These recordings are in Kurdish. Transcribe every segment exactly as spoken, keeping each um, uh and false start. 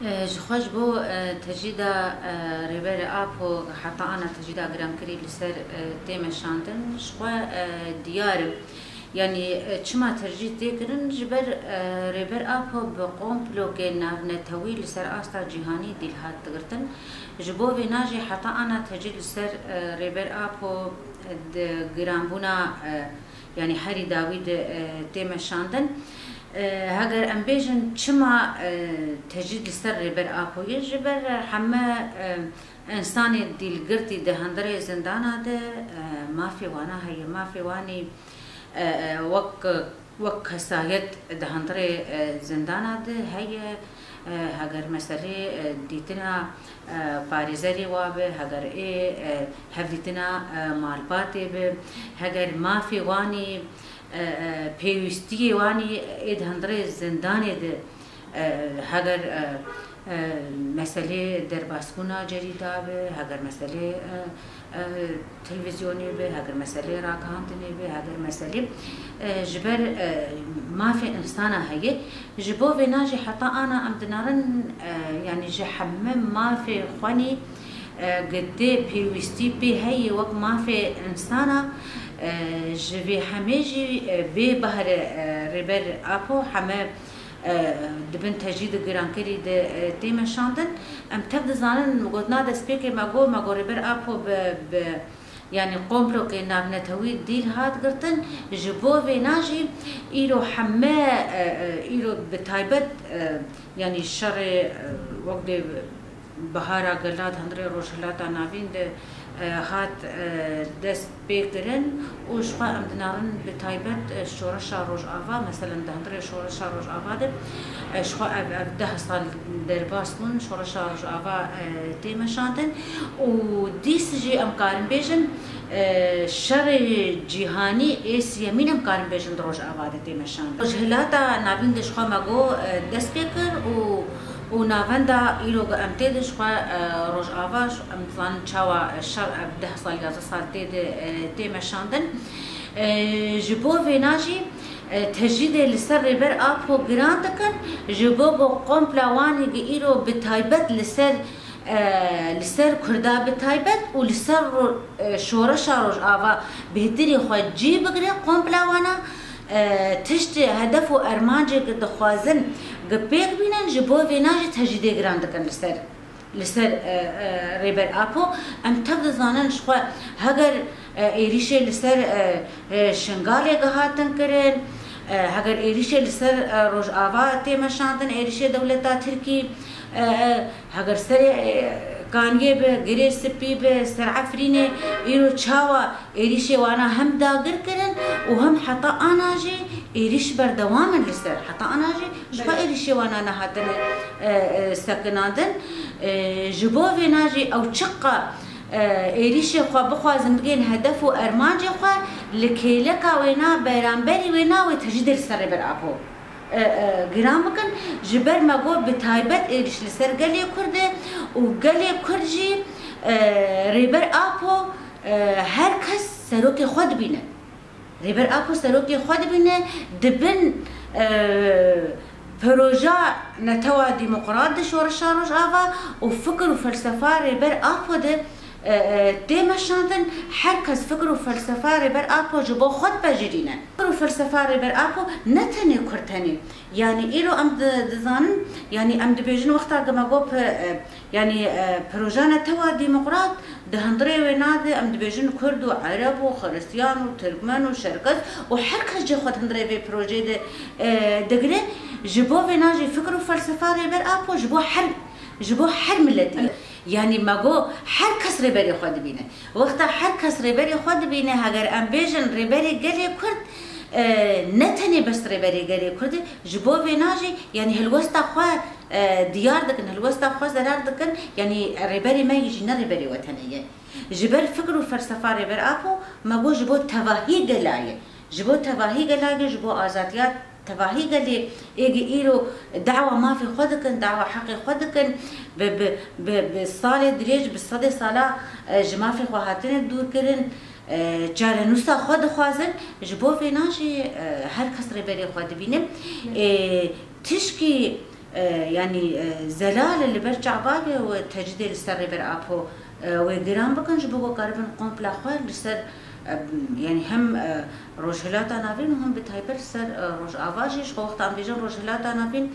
E, ji xwe ji bo, e, tecrîda, e, Rêber Apo heta ana tecrîda giramkirî li ser, e, tê meşandin, ji xwe, e, diyar e. Yanî, e, çima tecrîd tê kirin? Ji ber, e, Rêber Apo bi komplokê navnetewî li ser asta cîhanî dîl hat digirtin. Ji bo vêna jî heta ana tecrîd li ser, e, Rêber Apo, e, di giranbûna, e, yanî herî dawî de, e, tê meşandin. E, heger em bêjin çima, e, tecrîd li ser Rêber Apo ye? Ji ber heme, e, însanê dîlgirtî di hundirê zindana de, e, mafê wana heye, mafê wanî, e, e, wek, wek kesayet di hundirê, e, zindana de heye. E, heger meselê, e, dîtina, e, parêzerê wa be, heger ê, e, hevdîtina, e, malbatê be, heger mafê wanî, e, e, pêwîstiyê wanî ê di hundirê zindanê de, e, heger, e, e, meselê derbasbûna cerîda be, heger meselê, e, e, televîzyonê be, heger meselê ragihandinê be, heger meselê, e, ji ber, e, mafê însana heye. Ji bo vêna jî heta ana em dinarin, e, yanî ji heme mafê xwenî, e, gi tê pêwîstî pê heye wek mafê însana, e, ji vê hemê jî, e, bê bahre, e, Rêber Apo heme, e, dibin tecrîd û girankerî de, e, tê meşandin. Em tev dizanin, gotina destpêkê me got, me got Rêber Apo bi, bi, yanî komplokê navnetewî dîl hat girtin. Ji bo vêna jî îro heme, e, e, îro bi taybet, e, yanî şerê, e, wek dê bihara gela di hundirê Rojhilata Navîn de, e, hat, e, dest pê kirin û ji xwe em dinarin bi taybet, e, şoreşa Rojava, meselen di hundirê şoreşa Rojava de, e, ji xwe ev, ev deh sal derbas bûn, şoreşa Rojava, e, tê meşandin û dîs jî em karin bêjin, e, şerê cîhanî ê siyemîn em karin bêjin di Rojava de tê meşandin. Rojhilata Navîn de ji xwe me got, e, dest pê kir û û navenda îro ku em tê de ji xwe, e, Rojava, em dizanin çawa, e, şer ev deh sal, yazdeh sal tê de, e, tê meşandin. E, ji bo vêna jî, e, tecrîdê li ser Rêber Apo giran dikin, ji bo ku kompla wanî ku îro bi taybet li ser, e, li ser Kurda bi taybet û li ser ro-, e, şoreşa Rojava bêhtirî xwe cî bigire, kompla wana, e, tiştê hedef û ermancê ku dixwazin ku pêk bînin, ji bo vêna jî tecrîdê giran dikin li ser, li ser, e, e, Rêber Apo. Em tev dizanin ji xwe heger, e, êrîşê li ser, e, e, Şingalê gihatin kirin, e, heger êrîşê li ser, e, Rojava tê meşandin, êrîşê dewleta Tirkî, e, e, heger serê, e, Kaniyê bi, Girê Spî bi, ser Efrînê, îro çawa êrîşê wana hem dagir kirin û hem heta ana jî êrîş berdewam in li ser. Heta ana jî ji xwe êrîşê wana nehatine, e, e, sekinandin. E, ji bo vêna jî ew çiqa, e, êrîşê xwe bixwazin bigên hedef û ermancê xwe, li kêleka wêna, beramberî wêna wê tecrîdê li ser Rêber Apo, e, e, giran bikin. Ji ber me got bi taybet êrîş li ser gelê Kurd e û gelê Kurd jî, e, Rêber Apo, e, her kes serokê xwe dibîne. Rêber Apo serokê xwe dibîne, dibin, e, proja Netewa Demokrat di Şoreşa Rojava û fikir û felsefa Rêber Apo de, e, e, tê meşandin. Her kes fikir û felsefa Rêber Apo ji bo xwe dipejirîne. Fikir û felsefa Rêber Apo ne tenê Kurd tenê. Yanî îro em di-, dizanin, yanî em dibêjin wexta ku me got, e, yanî, e, proja Netewa Demokrat, di hundirê wê nade, em dibêjin Kurd û Ereb û Xiristiyan û Tirkmen û Şerkes û her kes cê xwe di hundirê vê projeyê de, e, digire. Ji bo vêna jî fikir û felsefa Rêber Apo ji bo her, ji bo her miletî ye. Yanî me got her kes rêberê xwe dibîne. Wexta her kes rêberê xwe dibîne, heger em bêjin rêberê gelê Kurd, e, ne tenê bes rêberê gelê Kurd e, ji bo vêna jî, yanî helwesta xwe, e, diyar dikin, helwesta xwe zerar dikin, yanî rêberê me yî jî ne rêberê wetenê ye. Ji ber fikir û felsefa Rêber Apo, me got ji bo tevahî gela ye. Ji bo tevahî gela ye, ji bo azadiya tevahî gelê ê ku îro dawa mafê xwe dikin, dawa heqê xwe dikin, bi, bi, bi, bi salê dirêj, bi sedê sala, e, ji mafê xwe hatine dûrkirin, e, çarenûsa xwe dixwazin, ji bo vêna jî, e, her kes rêberê xwe dibîne. E, tişkî, e, yanî, e, zelal li ber çavayê û tecrîdê li ser Rêber Apo, e, wê giran bikin, ji bo ku karibin kompla xwe li ser, e, yanî hem, e, Rojhilata Navîn û hem bi taybet li ser, e, Rojava jî, ji xwe wexta em bêjin Rojhilata Navîn,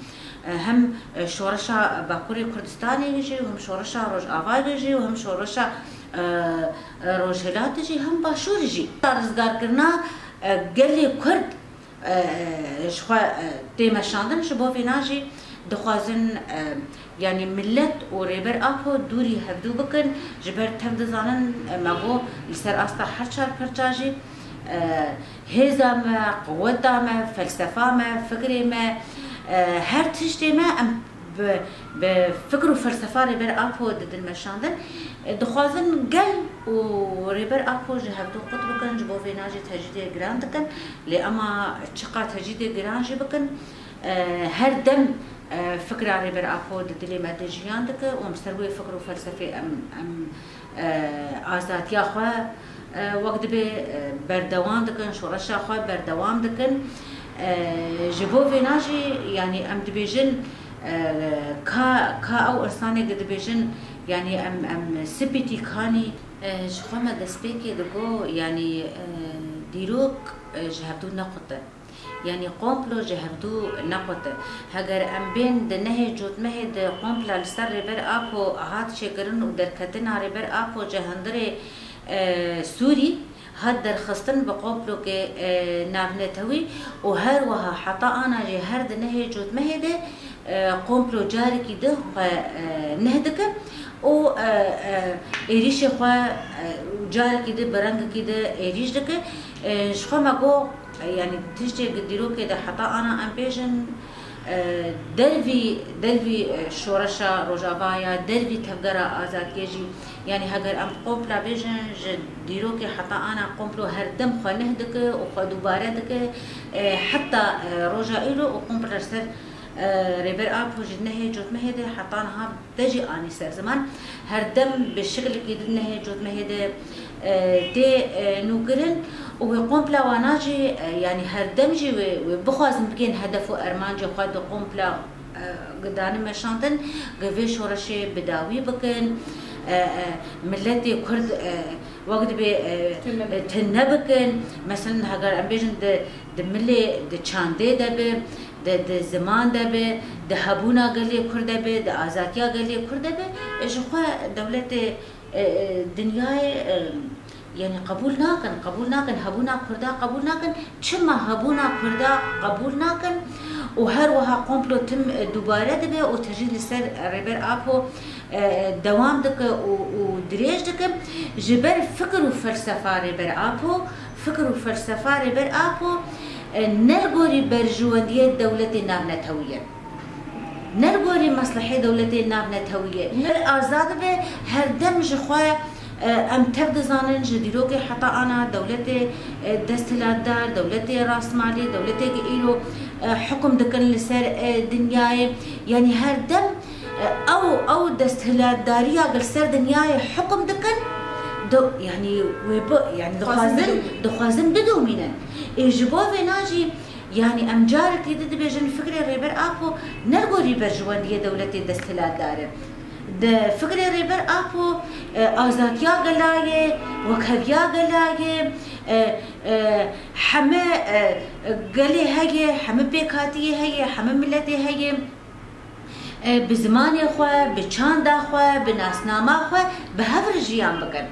e, hem, e, şoreşa Bakurê Kurdistanê jî û hem şoreşa Rojavayê jî û hem şoreşa, e, e, Rojhilatê jî hem Başûrê jî. Rizgarkirina, e, gelê Kurd, e, ji xwe, e, tê meşandin. Ji bo vêna jî dixwazin, e, yanî millet û Rêber Apo dûrî hevdû bikin. Ji ber tev dizanin, e, me got li ser asta her çar perça jî, e, hêza me, quweta me, felsefa me, fikrê me, e, her tiştê me em bi, bi fikr û felsefa Rêber Apo didin meşandin. E, dixwazin gel û Rêber Apo ji hevdû qut bikin, ji bo vêna jî tecrîdê giran dikin. Lê ema çiqa tecrîdê giran jî bikin, e, her dem, e, fikra Rêber Apo di dilê me de jiyan dike û em ser wê fikr û felsefê em, em, e, azadiya xwe, e, wek dibê, e, berdewam dikin, şoreşa xwe berdewam dikin. E, ji bo vêna jî, yanî em dibêjin, e, ka, ka ew însanê ki dibêjin, yanî em, em spîtî kanî. E, ji xwe me destpêkê digo, yanî, e, dîrok, e, ji hevdû nequte. Yanî komplo ji hevdû nequte. Heger em bên di nehê cotmehê de kompla li ser Rêber Apo hat çêkirin û derketina Rêber Apo ji hundirê, e, Sûrî hat derxistin bi komplokê, e, navnetewî û her wiha heta ana jî her di nehê cotmehê de, e, komplo carekî di xwe, e, neh dike û, e, e, êrîşê xwe, e, û carekî di bi rengekî di êrîş dike. E, ji xwe me got, e, yanî tiştê di dîrokê de heta ana em bêjin, e, dervî, dervî, e, şoreşa Rojava ya, dervî tevgera azadiyê jî, yanî heger em kompla bêjin, ji dîrokê heta ana komplo her dem xwe neh dike û xwe dubare dike, e, heta, e, roja îro û kompla ser, e, Rêber Apo ji nehê cotmehê de heta niha te jî anî ser ziman. Her dem bi şiklekî di nehê cotmehê de, e, tê, e, nûkirin û wê kompla wana jî, e, yanî her dem jî wê, wê bixwazin bigên hedef û ermancê xwe di kompla, e, gidane meşandin, gi vê şoreşê bi dawî bikin, e, e, miletê Kurd, e, wek dibê, e, tune bikin. Tune bikin. Meselen, heger em bêjin di, di milê, di çandê de be, di, di ziman de be, di hebûna gelê Kurd de be, di azadiya gelê Kurd de be, e, ji xwe dewletê, e, e, dinyayê, e, yanî qebûl nakin, qebûl nakin, hebûna Kurda qebûl nakin. Çima hebûna Kurda qebûl nakin û her wiha komplo tim, e, dubare dibe û tecrîd li ser Rêber Apo, e, dewam dike û, û dirêj dike? Ji ber fikir û felsefa Rêber Apo, fikir û felsefa Rêber Apo, e, ne li gorî berjewendiyê dewletê navnetewî ye. Ne li gorî meslehê dewletê navnetewî ye. Ne azad be, her dem ji xwe, e, em tev dizanin, ji dîrokê heta ana dewletê, e, desthilatdar, dewletê rastmalî, dewletê ki îro, e, hukum dikin li ser, e, dinyayê. Yanî her dem, e, ew, ew desthilatdariya ki li ser dinyayê hukum dikin, do, yanî wê bi, yanî dixwazin, dixwazin bidomînin. Ê ji bo vêna jî, yanî em carekî di dibêjin fikrê Rêber Apo ne li gorî berjewendiyê dewletê desthilatdar e. Di fikrê Rêber Apo, e, azadiya gela ye, wekheviya gela ye, e, e, heme, e, gelê heye, heme pêkhatiyê heye, heme miletê heye. E, bi zimanê xwe, bi çanda xwe, bi nasnama xwe bi hev re jiyan bikin.